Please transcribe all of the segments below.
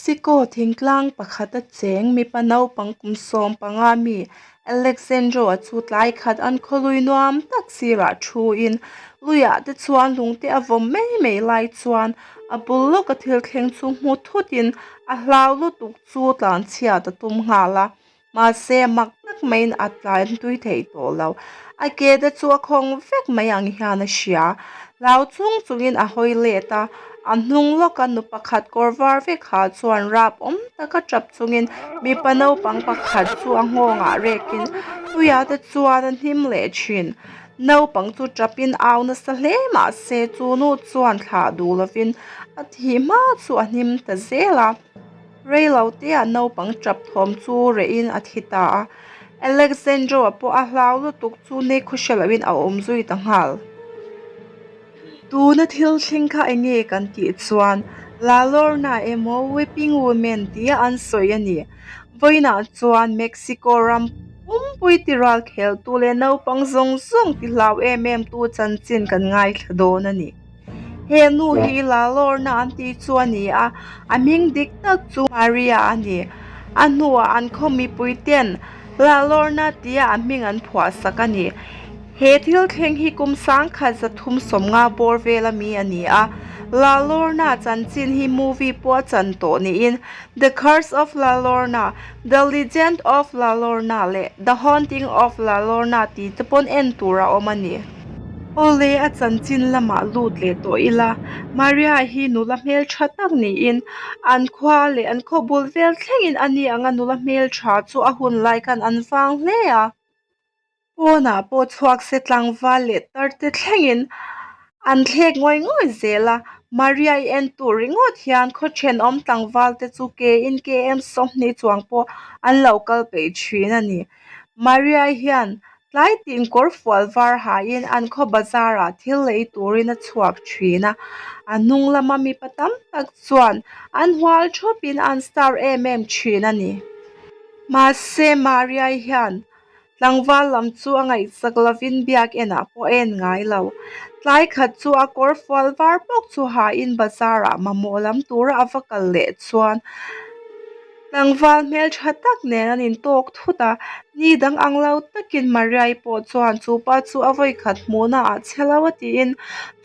Mexico thingtlang pakhata cheng mipa naupang kum 15 mi Alexandro-a chu tlai khat an khawlui nuam tak sirah thuin luiah te chuan lungte a vawm mai mai lai chuan a bul lawka thil thleng chu hmu thutin a hlau lutuk chu tlanchhiat a tum nghal a. Mahse, mak tak maiin a tlan tui theih tawh lo. A ke te chu a khawng vek mai ang hian a hria. Hlau chung chungin a hawi let a, a hnung lawka nu pakhat kawr var vek ha chuan rap awm taka tap chungin mipa naupang pakhat chu a nghawngah rekin tuiah te chuan a hnim leh thin. Naupang chu tapin au nasa hle mahse chu nu chuan thlah duh lovin a thih hma chu a hnim ta zel a. Reilo tea naupang tap thawm chu rehin a thi ta a, Alexandro-a pawh a hlau lutuk chu ni khuhre loin a awm zui ta nghal. Tuna thil thleng kha eng nge kan tih chuan La Llorona emaw Weeping Woman tia an sawi a ni. Vawiinah chuan Mexico ram pumpui tiral kheltu leh naupang zawng zawng ti hlau em em tu chanchin kan ngaithla dawn a ni. He nu hi La Llorona an tih chu a ni a, a hming dik tak chu Maria a ni. A hnuah an khaw mipui ten La Llorona tia a hming an phuah sak a ni. He thil thleng hi kum 1350 bawr vel ami a ni a, La Llorona chanchin hi movie pawh a chan tawh niin The Curse of La Llorona, The Legend of La Llorona leh The Haunting of La Llorona tih te pawn en tur a awm a ni. Awle a chanchin lamah lut leh tawh ila, Maria hi nula hmeltha tak niin an khua leh an khaw bul vel thlengin a ni anga nula hmeltha chu a hun lai khan an vang hle a. Pawnah pawh chhuak se tlangval leh tar te thlengin an thlek ngawih ngawih zel a, Maria i en tur ringawt hian khaw thenawm tlangval te chu ke in KM 20 chuang pawh an lo kal peih thin a ni. Maria hian Tlai tin kawr fual var hain an khaw bazar ah thil lei turin a chhuak thin a, a hnung lama mipa tam tak chuan an hual thup in an star em em thin a ni. Mahse Maria-i hian tlangval lam chu a ngaihsak lovin biak enah pawh a en ngai lo. Tlai khat chu a kawr fual var bawk chu hain bazar ah mamawh lam tura a va kal leh chuan Tlangval hmeltha tak nen an intawk thut a, ni dang ang lo takin Mariai pawh chuan chu pa chu a vawikhat hmuhna ah che lo a tiin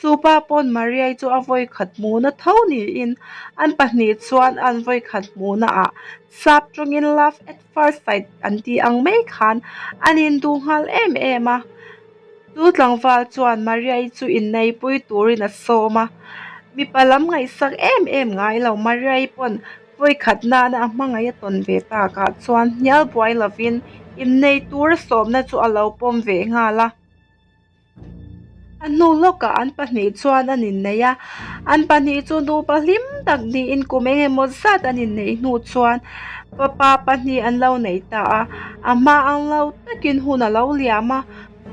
chu pa pawn Mariai chu a vawikhat hmuhna tho niin an pahnih chuan an vawikhat hmuhna ah sap tawngin love at first sight an tih ang mai khan an induh nghal em em a. Chu tlangval chuan Mariai chu inneipui turin a sawm a, mipa lam ngaihsak em em ngai lo Mariai pawn Vawi khat nana a hmangaih a tawn ve takah chuan hnial buai lovin innei tura sawmna chu a lo pawm ve nghal a. A hnu lawkah an pahnih chuan an innei a, an pahnih chu nupa hlim tak niin kum eng emaw zat an inneih hnu chuan fapa pahnih an lo nei ta a, a hma ang lo takin hun a lo liam a.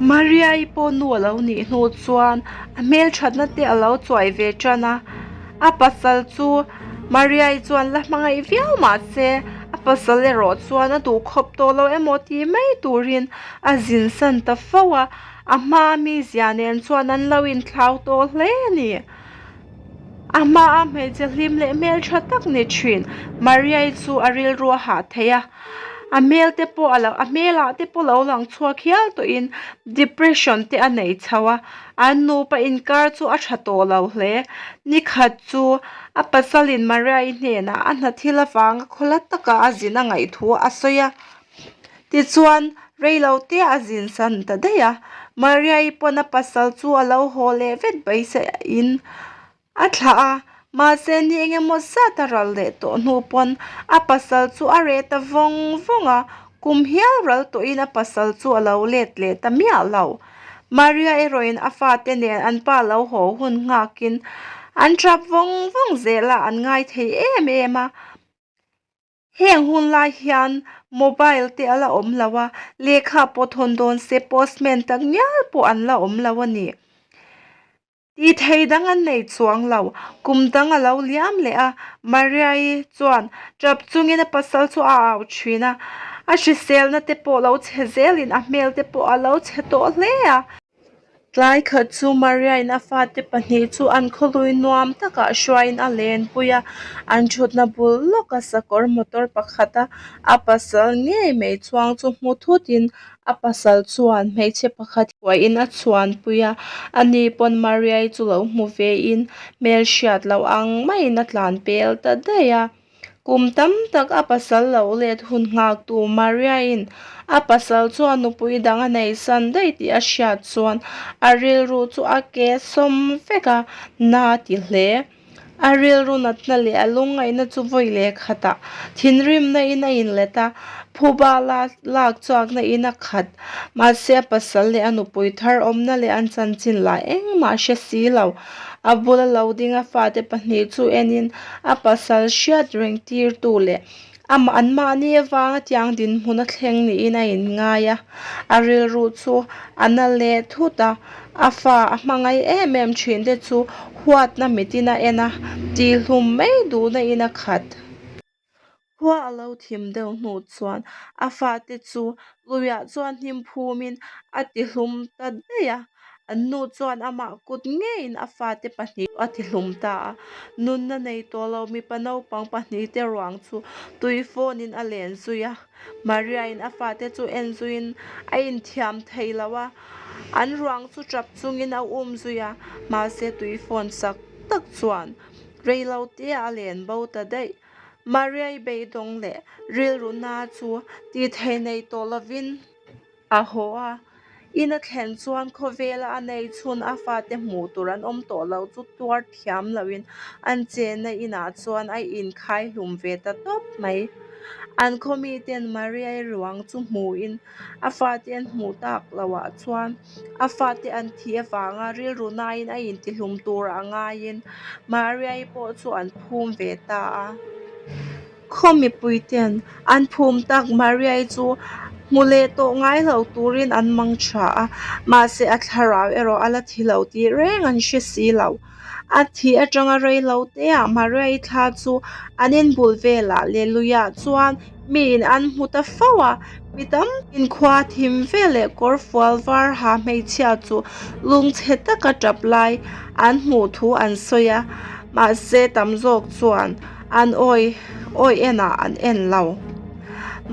Maria-i pawh nu a lo nih hnu chuan a hmelthatna te a lo chuai ve tan a, a pasal chu Maria-i chuan la hmangaih viau mahse a pasal erawh chuan a duhkhawp tawh lo emaw tih mai turin a zin san ta fo a, a hma mizia nen chuan an lo inthlau tawh hle a ni. A hmaa hmeichhe hlim leh hmeltha tak ni thin Maria-i chu a rilru a hah thei a, a hmel te pawh a lo a hmelah te pawh lo lang chhuak hial tawhin depression te a nei chho a, an nupa inkar chu a tha tawh lo hle. Nikhat chu a pasalin Maria-i hnenah a hna thil avanga khawla taka a zin a ngaih thu a sawi a. Tichuan, reilo te a zin san ta daih a, Maria-i pawn a pasal chu a lo haw leh vet beiseiin a thlah a, mahse ni eng emaw zat a ral leh tawh hnu pawn a pasal chu a reh ta vawng vawng a, kum hial ral tawhin a pasal chu a lo let leh ta miah lo. Maria erawhin a fate nen an pa lo haw hun nghakin an tap vawng vawng zel a, an ngai thei em em a. Heng hun lai hian mobile te a la awm lo a, lehkha pawh thawn dawn se postman tak ngial pawh an la awm lo a ni. Tih thei dang an nei chuang lo, kum dang a lo liam leh a, Maria-i chuan tap chungin a pasal chu a au thin a, a hriselna te pawh lo chhe zelin a hmel te pawh a lo chhe tawh hle a. Tlai khat chu Maria-in a fate pahnih chu an khawlui nuam takah hruaiin a lenpui a, an thutna bul lawka sakawr motor pakhata a pasal ngei mai chuang chu hmu thutin a pasal chuan hmeichhe pakhat kuahin a chhuanpui a, ani pawn Maria-i chu lo hmu vein hmelhriat loh ang maiin a tlan pel ta daih a. Kum tam tak a pasal lo let hun nghaktu Maria-in a pasal chuan nupui dang a nei san daih tih a hriat chuan a rilru chu a ke sawm vek a, na ti hle. A rilru natna leh a lungngaihna chu vawi leh khatah thinrimna in a inlet a, phuba lak chhuakna in a khat. Mahse a pasal leh a nupui thar awmna leh an chanchin lah engmah hre si lo. A bula lo ding a fate pahnih chu enin a pasal hriat reng tirtu leh amah anmahni avanga tiang dinhmun a thleng niin a inngai a. A rilru chu a na leh thut a, a fa a hmangaih em em thin te chu huatna mitin a en a, tihhlum mai duhna in a khat. Khua a lo thim deuh hnu chuan a fate chu luiah chuan hnim phumin a tihlum ta daih a, an nu chuan amah kut ngeiin a fate pahnih a tihlum ta a. Nunna nei tawh lo mipa naupang pahnihte ruang chu tui fawnin a len zui a, Maria-in a fate chu en zuiin a inthiam thei lo a, an ruang chu tap chungin a um zui a, mahse tui fawn chak tak chuan reilote a len bo ta daih. Maria-i beidawng leh rilru na chu tih theih nei tawh lovin a haw a. In a thlen chuan khawvela a nei chhun a fate hmuh tur an awm tawh lo chu tuar thiam loin an chenna inah chuan a inkhai hlum ve ta tawp mai. An khaw miten Maria-i ruang chu hmuhin a fate an hmuh tak loah chuan a fate an thih avanga rilru nain a intihlum turah ngaiin Maria-i pawh chu an phum ve ta a. Khaw mipuiten an phum tak Maria-i chu hmu leh tawh ngai lo turin an mang tha a, mahse a thlarau erawh a la thi lo tih reng an hre si lo. A thih atanga rei lo teah Maria-i thla chu an inbul velah leh luiah chuan miin an hmu ta fo a, mi tam inkhua thim vel leh kawr fual var ha hmeichhia chu lungchhe taka tap lai an hmuh thu an sawi a, mahse tam zawk chuan an awi awi enah an en lo.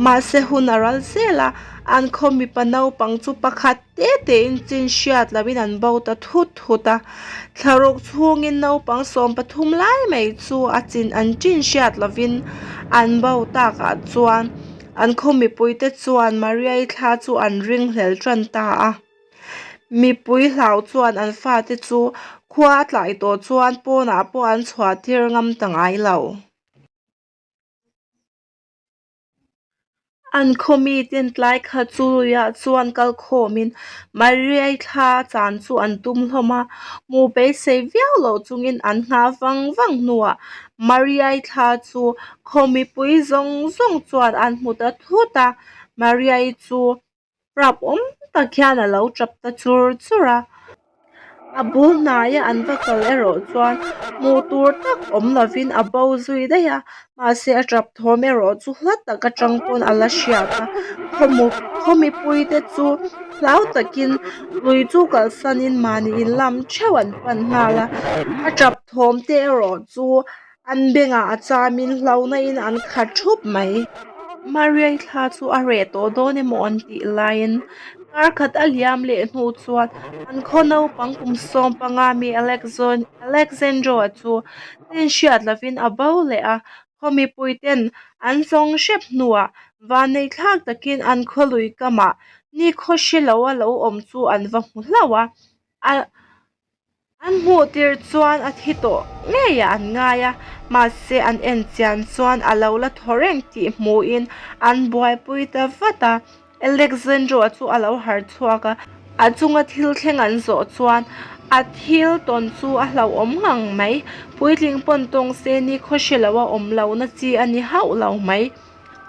Mahse hun a ral zel a, an khaw mipa naupang chu pakhat Te tein chin hriat loin an bo ta thut thut a, thlaruk chhungin naupang 13 lai mai chu a chin an chin hriat lovin an bo takah chuan an khaw mipuite chuan Maria-i thla chu an ringhlel tan ta a. Mipui hlau chuan an fate chu khua a tlai tawh chuan pawnah pawh an chhuah tir ngam ta ngai lo. An khaw miten tlai khat chu luiah chuan kal khawmin Maria-i thla chan chu an tum hlawm a, hmuh beisei viau loh chungin an nghah vang vang hnuah Maria-i thla chu khaw mipui zawng zawng chuan an hmu ta thut a, Maria-i chu Rap awm tak hian a lo tap ta chur chur a, a bul hnaia an va kal erawh chuan hmuh tur tak awm lovin a bo zui daih a, mahse a tap thawm erawh chu hla tak atang pawn a la hriat a, khaw mipui te chu hlau takin lui chu kalsanin mahni in lam theuh an pan nghal a, a tap thawm te erawh chu An bengah a chamin hlauhna in an khat thup mai. Maria-i thla chu a reh tawh dawn emaw an tih laiin kar khat a liam leh hnu chuan an khaw naupang kum 15 mi Alexandro-a chu chin hriat lovin a bo leh a, khaw mipuiten an zawng hrep hnuah vannei thlak takin an khaw lui kamah nikhaw hre lo a lo awm chu an va hmu hlauh a. An hmuh tir chuan a thi tawh ngei ah an ngai a, mahse an en chian chuan a lo la thaw reng tih hmuhin an buaipui ta vat a. Alexandro-a chu a lo harh chhuak a, a chunga thil thleng an zawh chuan a thil tawn chu a hlauhawm ngang mai. Puitling pawn tawng se ni khaw hre lo a awm lohna chi a ni hauh lo mai.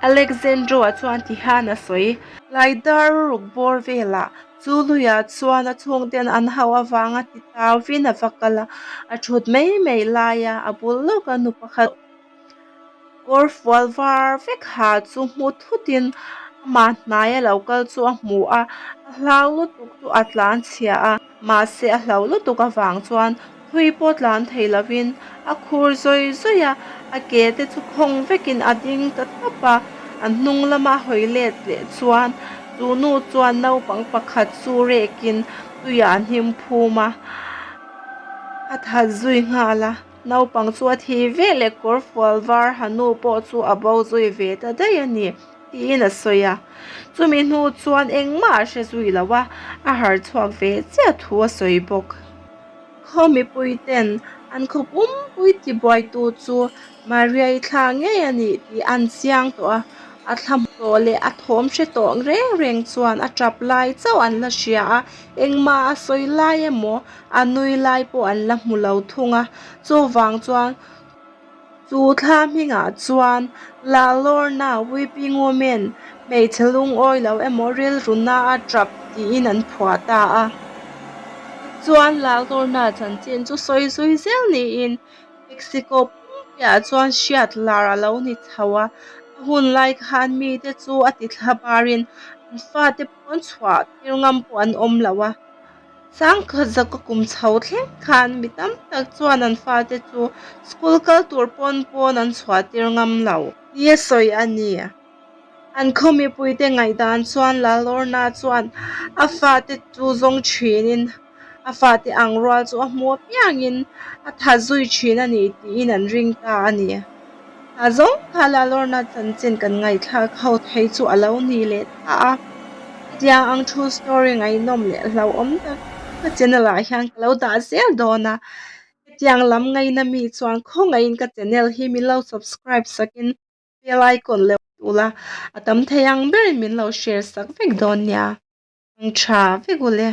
Alexandro-a chuan ti hian a sawi. Laidar ruk bawr velah chu luiah chuan a chhungten an hauh avanga ti tauin a va kal a, a thut mai mai laia a bul lawka nu pakhat kawr fual var vek ha chu hmu thutin Amah hnaia lo kal chu a hmu a, a hlau lutuk chu a tlan chhia a. Mahse a hlau lutuk avang chuan thui pawh tlan thei lovin a khur zawi zawi a, a ke te chu khawng vekin a ding ta tawp a. A hnung lama hawi let leh chuan chu nu chuan naupang pakhat chu rekin tuiah a hnim phum a, a that zui nghal a. Naupang chu a thi ve leh kawr fual var ha nu pawh chu a bo zui ve ta daih a ni, tiin a sawi a. Chumi hnu chuan engmah a hre zui lo a, a harh chhuak ve chiah thu a sawi bawk. Khaw mipui ten an khaw pumpui tibuaitu chu Maria-i thla ngei a nih tih an chiang tawh a, a thla hmu tawh leh a thawm hre tawh reng reng chuan a tap lai chauh an la hria a, engmah a sawi lai emaw a nui lai pawh an la hmu lo thung a, chuvang chuan chu thla hmingah chuan La Lorna Weeping Woman hmeichhe lungawi lo emaw rilru na a tap tiin an phuah ta a. Tichuan La Lorna chanchin chu sawi zui zel niin Mexico pumpiah chuan hriat lar a lo ni chho a, a hun lai khan mite chu a ti thla barin an fate pawn chhuah tir ngam pawh an awm lo a. Sangkhat zaka kum chho thleng khan mi tam tak chuan an fate chu school kal tur pawn pawn an chhuah tir ngam lo nia sawi a ni. An khaw mipuite ngaihdan chuan Lalorna chuan a fate chu zawng thinin a fate ang rual chu a hmu apiangin a tha zui thin a ni tiin an ring ta a ni. Hna zawng kha Lalorna chanchin kan ngaihthlak ho thei chu a lo ni leh ta a. Hetiang ang true story ngaihnawm leh hlauhawm tak ka channel ah hian ka lo dah zel dawn a. Hetiang lam ngaina mi chuan khawngaihin ka channel hi min lo subscribe sakin bell icon leh ula a tam thei ang berin min lo share sak vek dawn nia. Ang tha vek ule.